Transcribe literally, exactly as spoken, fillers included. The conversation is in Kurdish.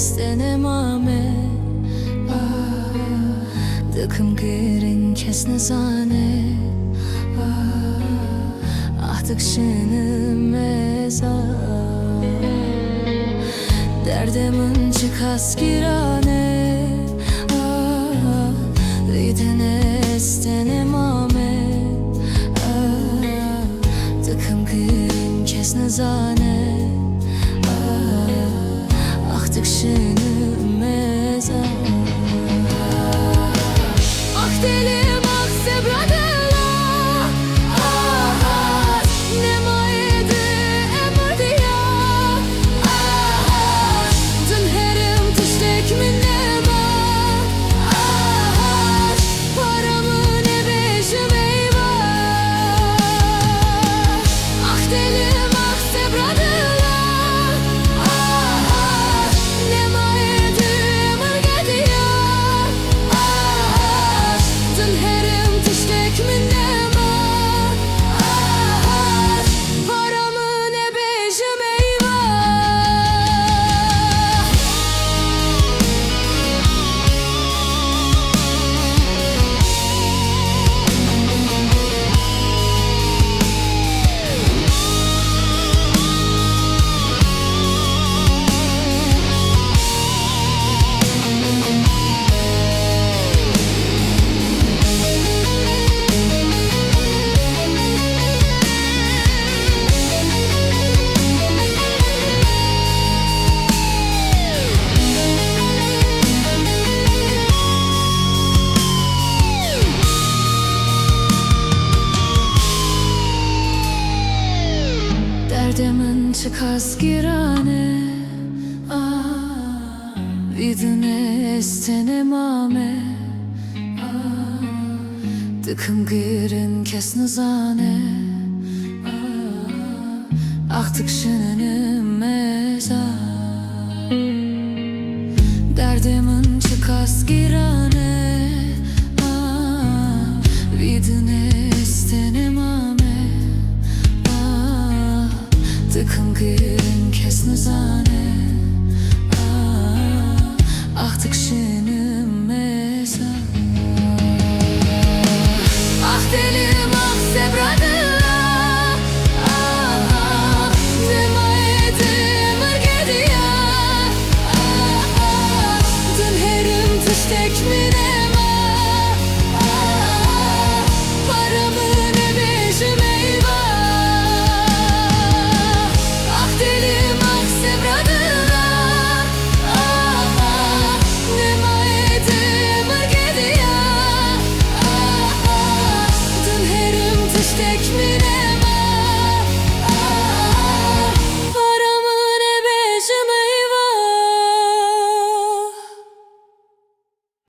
Stene mame, ah, dikim girin kes nizane, ah, ah, dikşinim meza. Derdê min çiqas giran e, ah, vîdine stene mame, ah, dikim girin kes nizane, ah, ah, dikşinim meza. Ah, delim, ah, sebra dila, ah, ah, nema êdî emir diya, ah, ah, din herim tiştek min nema, ah, ah, para min nebêjim eyvah. Ah, delim, ah, sebra dila, ah, ah, nema êdî emir gediya, ah, ah, din herim tiştek min nema, ah, ah, para min nebêjim eyvah. Derdê min çiqas giran e, ah, vîdine stene mame, ah, dikim girin kes nizane, ah, ah, dikşinim meza. Derdê min çiqas giran e, ah, vîdine stene mame, ah, dikim girin kes nizane, ah, ah, dikşinim